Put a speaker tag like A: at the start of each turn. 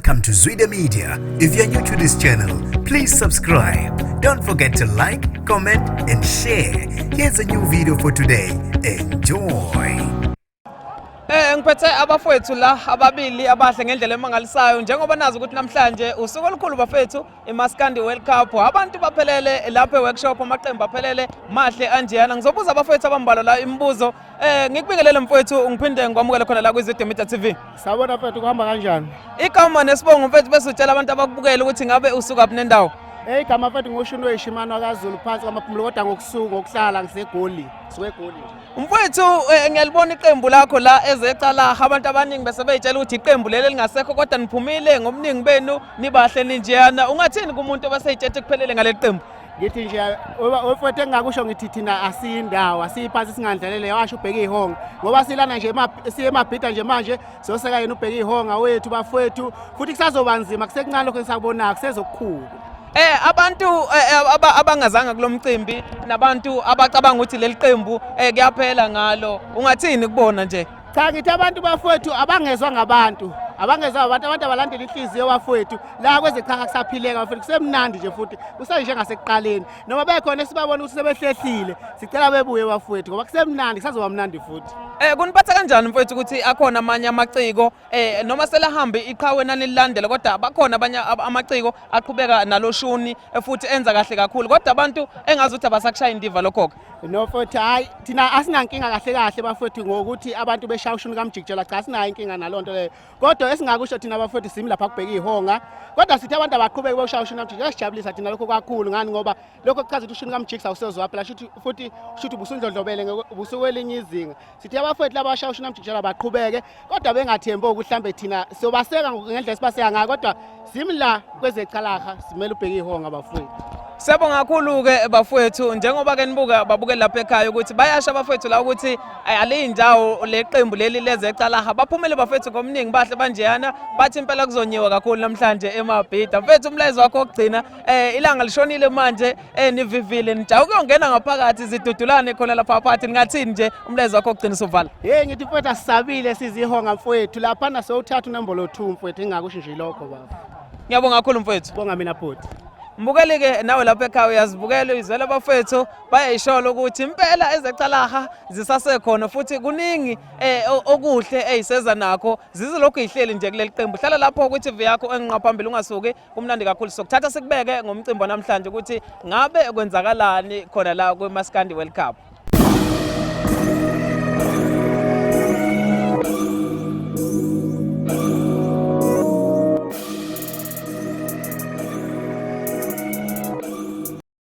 A: Welcome to Zwida Media. If you're new to this channel, please subscribe. Don't forget to like, comment, and share. Here's a new video for today. Enjoy.
B: Ngiphethe abafowethu la ababili abahle ngendlela emangalisayo, njengoba nazi ukuthi namhlanje usuku olukhulu bafethu, iMaskandi World Cup. Abantu baphelele lapha e-workshop, amaqembu aphelele mahle anjeyana. Ngizobuza abafowethu abambalwa la imibuzo. Ngikubingelele mfowethu, ngiphinde ngikwamukele khona la kwiZwide Media TV.
C: Sawubona mfethu, kuhamba kanjani?
B: Igama nesibongo mfethu, bese utshela abantu abakubukele ukuthi ngabe usuka phi nendawo.
C: Hey, igama mfethu nguShuni weshimano kaZulu, phansi kwamaphumulo, kodwa ngokusuka ngokuhlala ngiseGoli. Suke eGoli nje.
B: Mfowethu, ngiyalibona iqembu lakho la ezeCalaha. Abantu abaningi bese beyitshela ukuthi iqembu leli lingasekho, kodwa niphumile ngobuningi benu, nibahle ninjeyana. Ungathini kumuntu obeseyitshethe kuphelele ngaleli qembu?
C: Ngithi nje mfethu, engingakusho ngithi thina asiyindawo, asiyiphansi singandlalele, washo ubheke ihonga. Ngoba silana nje siye emabhida nje manje, siyoseka yena ubheke ihonga wethu bafowethu, futhi kusazoba nzima, kusekuncane lokho engisakubonayo, kusezokukhulu.
B: Abantu abangazanga kulomcimbi nabantu abacabanga ukuthi leli qembu kuyaphela ngalo, ungathini kubona nje?
C: Cha, ngithi abantu bafowethu abangezwa ngabantu, abangezwa abantu, abantu abalandela inhliziyo bafowethu. La kwezechaha kusaphileka bafowethu, kusemnandi nje futhi kusenjengasekuqaleni. Noma bekhona esibabona ukuthi sebehlehlile, sicela bebuye bafowethu ngoba kusemnandi, kusazoba mnandi futhi.
B: Kuniphatha kanjani mfowethu ukuthi akhona amanye amaciko, noma selahambe iqhawe nanilandela, kodwa bakhona abanye amaciko aqhubeka naloshuni, futhi enza kahle kakhulu, kodwa abantu engazi ukuthi abasakushaya indiva lokho ke?
C: No futhi hayi, thina asinankinga kahle kahle bafowethu ngokuthi abantu beshaya ushuni kaMjikijela. Cha, asinayo inkinga naloo nto leyo, kodwa esingakusho thina bafowethu, simi lapha kubheka ihonga, kodwa sithi abantu abaqhubeke boshaya ushuni kaMjikijela. Kuyasijabulisa thina lokho kakhulu. Ngani? Ngoba lokho kuchaza ukuthi ushuni kaMjikisa awusezowa phela, shuthi futhi shuthi ubusundlondlobele ubusukwelinye izinga. Sithi abafowethu laba abashaya ushuni kaMjikijela baqhubeke, kodwa bengathembi ukuthi mhlambe thina siyobaseka ngendlela esibaseka ngayo, kodwa simi la kwezechalaha, simele ubheke ihonga bafowethu.
B: Siyabonga kakhulu-ke bafowethu, njengoba ke nibuka babukeli lapha ekhaya ukuthi bayasho abafowethu la ukuthi aliyindawo leqembu leli lezecalaha. Baphumile bafethu ngobuningi, bahle banjeyana, bathi impela kuzonyiwa kakhulu namhlanje emabhida. Mfethu, umlayezo wakho wokugcina, ilanga lishonile manje, nivivile, nijahe ukuyongena ngaphakathi, zidudulane khona lapha phakathi, ningathini nje umlayezo wakho wokugcina usuvala?
C: Hey, ngithi mfowethu asisabile, sizihonga mfowethu, laphana sowuthatha unombolo 2 mfowethu, engakusho nje lokho baba.
B: Ngiyabonga kakhulu mfowethu.
C: Bonga mina bhuti.
B: Mbukeli-ke nawe lapha ekhaya, uyazibukela, uyizwela, abafethu bayayishola ukuthi impela ezecalaha zisasekhona futhi kuningi okuhle eyiseza nakho, zizilokhu yihleli nje kuleli qembu. Hlala lapho kwi-TV yakho enginqa phambili, ungasuki, kumnandi kakhulu. Sokuthatha sikubeke ngomcimbi wanamhlanje ukuthi ngabe kwenzakalani khona la kwi-Maskandi World Cup.